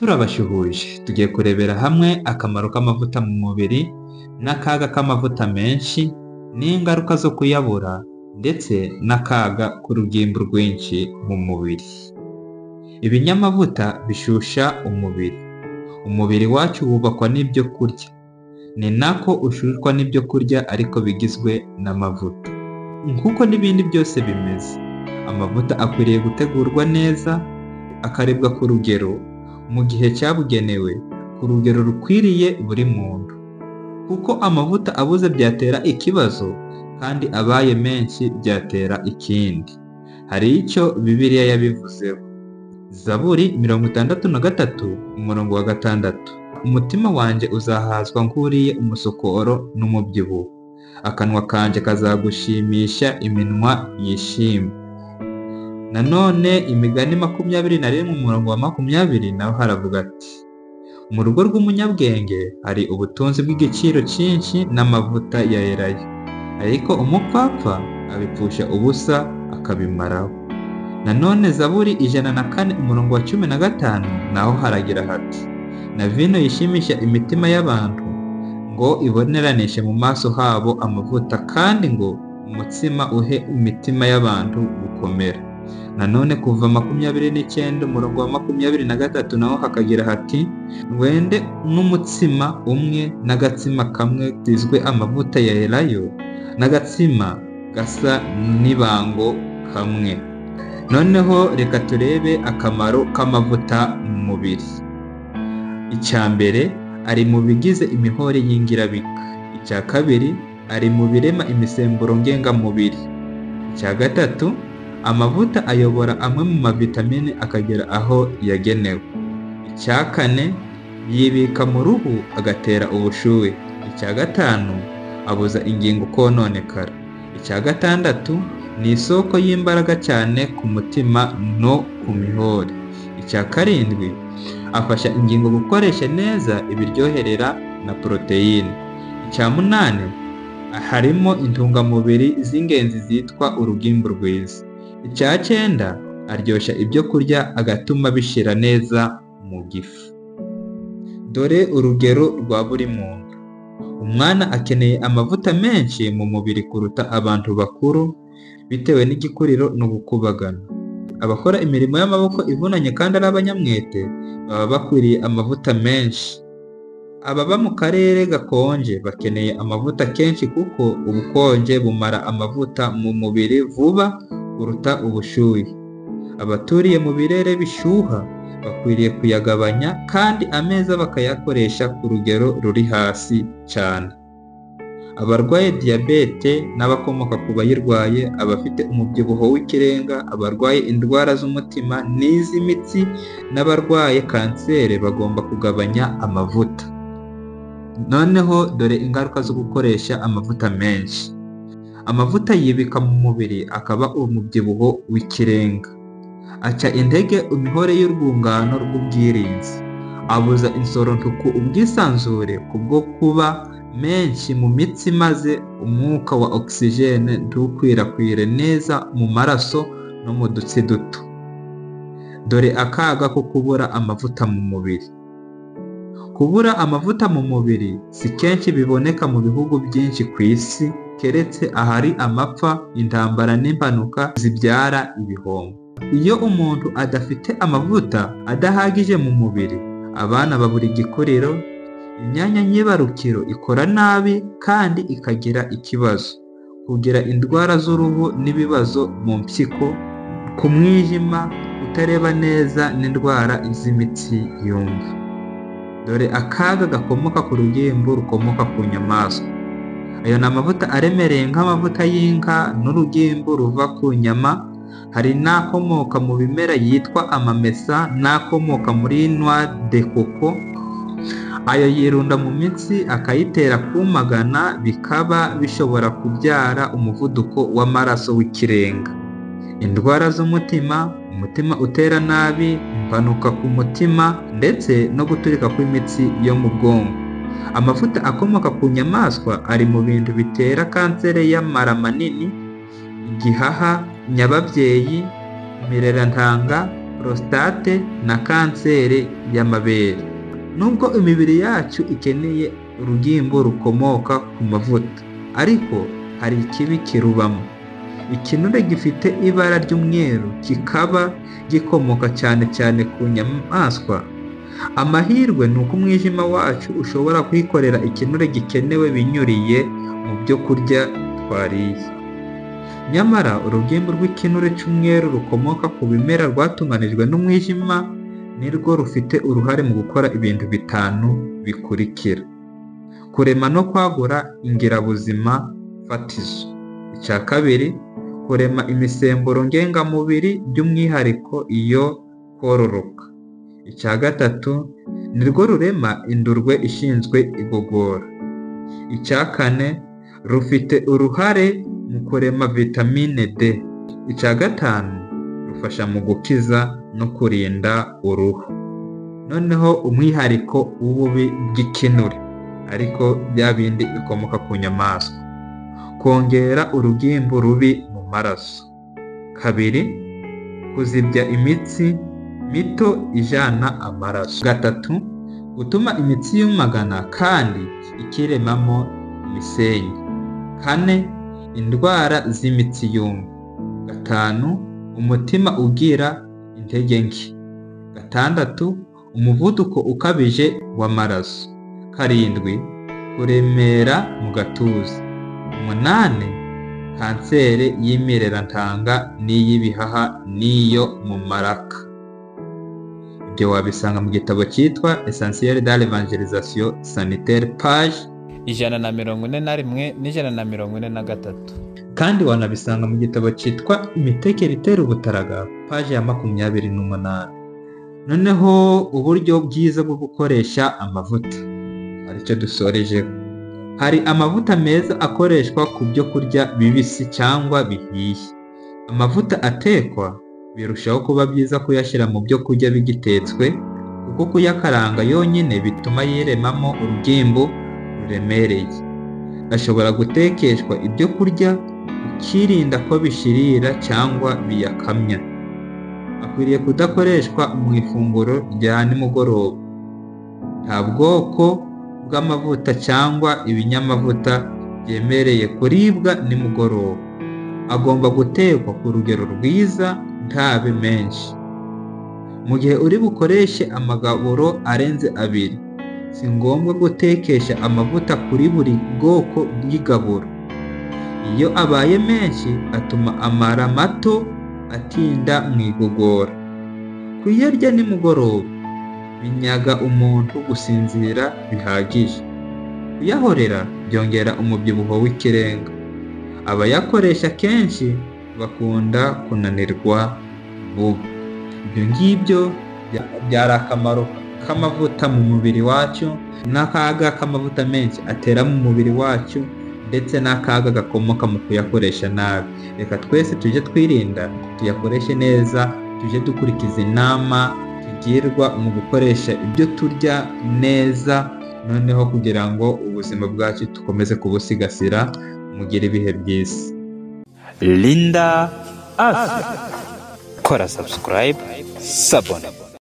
Turabashuhuje, tugiye kurebera hamwe akamaro k'amavuta mu mubiri n'akaga k'amavuta menshi n'ingaruka zo kuyabura ndetse n'akaga k'urugimbu rwinshi mu mubiri. Ibinyamavuta bishusha umubiri. Umubiri wacu wubakwa n'ibyo kurya, ni nako ushushwa n'ibyo kurya ariko bigizwe n'amavuta. Nk'uko n'ibindi byose bimeze, amavuta akwiriye gutegurwa neza, akaribwa ku rugero, mu gihe cyabugenewe, ku rugero rukwiriye buri muntu. Kuko amavuta abuze byatera ikibazo, kandi abaye menshi byatera ikindi. Hari icyo Bibiliya yabivuzeho. Zaburi 63 umurongo wa 6. Umutima wanjye uzahazwa nk'uriye umusokoro n'umubyibuho, akanwa kanjye kazagushimisha iminwa yishimye. Nanone Imigani 21 umurongo wa 20 naho haravuga ati: mu rugo rw'umunyabwenge hari ubutunzi bw'igiciro cyinshi n'amavuta ya elayo, ariko umupfapfa abipfusha ubusa akabimaraho. Nanone Zaburi 104 umurongo wa 15 naho haragira hati: na vino yishimisha imitima y'abantu ngo iboneranishe mu maso habo amavuta, kandi ngo umutsima uhe imitima y'abantu gukomera. Nanone Kuva 29 umurongo wa 23 naho hakagira hati: wende n'umutsima umwe n'agatsima kamwe gasizwe amavuta ya elayo n'agatsima gasa n'ibango kamwe. Noneho reka turebe akamaro k'amavuta mu mubiri. Icya mbere, ari mu bigize imihore y'ingirabika. Icya kabiri, ari mu birema imisemburo ngengamubiri. Icya gatatu, amavuta ayobora amwe mu mavitamine akagera aho yagenewe. Icya kane, yibika mu ruhu agatera ubushuhe. Icya gatanu, abuza ingingo kononekara. Icya gatandatu, ni isoko y'imbaraga cyane ku mutima no ku mihore. Icya karindwi, afasha ingingo gukoresha neza ibiryoherera na poroteyine. Icya munani, harimo intungamubiri z'ingenzi zitwa urugimbu rwiza. Icya cyenda, aryoshya ibyo kurya agatuma bishira neza mu gifu. Dore urugero rwa buri muntu. Umwana akeneye amavuta menshi mu mubiri kuruta abantu bakuru bitewe n'igikuriro no gukubagana. Abakora imirimo y'amaboko ivunanye kandi ari abanyamwete baba bakwiriye amavuta menshi. Ababa mu karere gakonje bakeneye amavuta kenshi kuko ubukonje bumara amavuta mu mubiri vuba kuruta ubushyuhe. Abaturiye mu birere bishyuha bakwiriye kuyagabanya kandi ameza bakayakoresha ku rugero ruri hasi cyane. Abarwaye diyabete n'abakomoka ku bayirwaye, abafite umubyibuho w'ikirenga, abarwaye indwara z'umutima n'iz'imitsi n'abarwaye kanseri bagomba kugabanya amavuta. Noneho dore ingaruka zo gukoresha amavuta menshi. Amavuta yibika mu mubiri akaba umubyibuho w'ikirenga. Aca intege imihore y'urwungano rw'ubwirinzi. Abuza insorontuku ubwisanzure kubwo kuba menshi mu mitsi, maze umwuka wa ogisijene ntukwirakwire neza mu maraso no mu dutsi duto. Dore akaga ko kubura amavuta mu mubiri. Kubura amavuta mu mubiri si kenshi biboneka mu bihugu byinshi ku isi, keretse ahari amapfa, intambara n'impanuka zibyara ibihombo. Iyo umuntu adafite amavuta adahagije mu mubiri, abana babura igikuriro, imyanya myibarukiro ikora nabi kandi ikagira ikibazo, kugira indwara z'uruhu n'ibibazo mu mpyiko, ku mwijima, kutareba neza n'indwara z'imitsi yumva. Dore akaga gakomoka ku rugimbu rukomoka ku nyamaswa. Ayo ni amavuta aremereye nk'amavuta y'inka n'urugimbu ruva ku nyama. Hari n'akomoka mu bimera yitwa amamesa n'akomoka muri noix de coco. Ayo yirunda mu mitsi akayitera kumagana, bikaba bishobora kubyara umuvuduko w'amaraso w'ikirenga, indwara z'umutima, umutima utera nabi, impanuka ku mutima ndetse no guturika kw'imitsi yo mu bwonko. Amavuta akomoka ku nyamaswa ari mu bintu bitera kanseri y'amara manini, igihaha, nyababyeyi, imirerantanga, prostate na kanseri y'amabere. Nubwo imibiri yacu ikeneye urugimbu rukomoka ku mavuta, ariko hari ikibi kirubamo. Ikinure gifite ibara ry'umweru kikaba gikomoka cyane cyane ku nyamaswa. Amahirwe ni uko umwijima wacu ushobora kwikorera ikinure gikenewe binyuriye mu byo kurya twariye. Nyamara urugimbu rw'ikinure cy'umweru rukomoka ku bimera rwatunganijwe n'umwijima nirwo rufite uruhare mu gukora ibintu 5 bikurikira: kurema no kwagura ingirabuzima fatizo. Icya kabiri, kurema imisemburo ngengamubiri by'umwihariko iyo kororoka. Icya gatatu, nirwo rurema indurwe ishinzwe igogora. Icya kane, rufite uruhare mu kurema vitamine D. Icya gatanu, rufasha mu gukiza no kurinda uruhu. Noneho umwihariko w'ububi bw'ikinure, ariko bya bindi bikomoka ku nyamaswa: kongera urugimbu rubi mu maraso. 2, kuzibya imitsi mito ijana amaraso. 3, gutuma imitsi yumagana kandi ikiremamo imisenyi. 4, indwara z'imitsi yumva. 5, umutima ugira intege nke. 6, umuvuduko ukabije w'amaraso. 7, kuremera mu gatuza. 8, kanseri y'imirerantanga n'iy'ibihaha n'iyo mu maraka. Ibyo wabisanga mu gitabo cyitwa Essentiel dans l'Evangelisation Sanitaire, page 141 n'143. Kandi wanabisanga mu gitabo cyitwa Imitekere itera ubutaraga, page ya 28. Noneho uburyo bwiza bwo gukoresha amavuta, aricyo dusorejeho. Hari amavuta meza akoreshwa ku byo kurya bibisi cyangwa bihiye. Amavuta atekwa birushaho kuba byiza kuyashyira mu byo kurya bigitetswe, kuko kuyakaranga yonyine bituma yiremamo urugimbu ruremereye. Ashobora gutekeshwa ibyo kurya ukirinda ko bishirira cyangwa biyakamya. Akwiriye kudakoreshwa mu ifunguro rya nimugoroba. Nta bwoko bw'amavuta cyangwa ibinyamavuta byemereye kuribwa nimugoroba. Agomba gutekwa ku rugero rwiza, ntabe menshi. Mu gihe uri bukoreshe amagaburo arenze 2, si ngombwa gutekesha amavuta kuri buri bwoko bw'igaburo. Iyo abaye menshi atuma amara mato atinda mu igogora. Kuyarya nimugoroba binyaga umuntu gusinzira bihagije. Kuyahorera byongera umubyibuho w'ikirenga. Abayakoresha kenshi bakunda kunanirwa vuba. Ibyo ngibyo byari akamaro k'amavuta mu mubiri wacu, n'akaga k'amavuta menshi atera mu mubiri wacu, ndetse n'akaga gakomoka mu kuyakoresha nabi. Reka twese tujye twirinda, tuyakoreshe neza, tujye dukurikiza inama tugirwa mu gukoresha ibyo turya neza, noneho kugira ngo ubuzima bwacu dukomeze kubusigasira. Mugire ibihe byiza. Linda Afya, kora subscribe, sabone.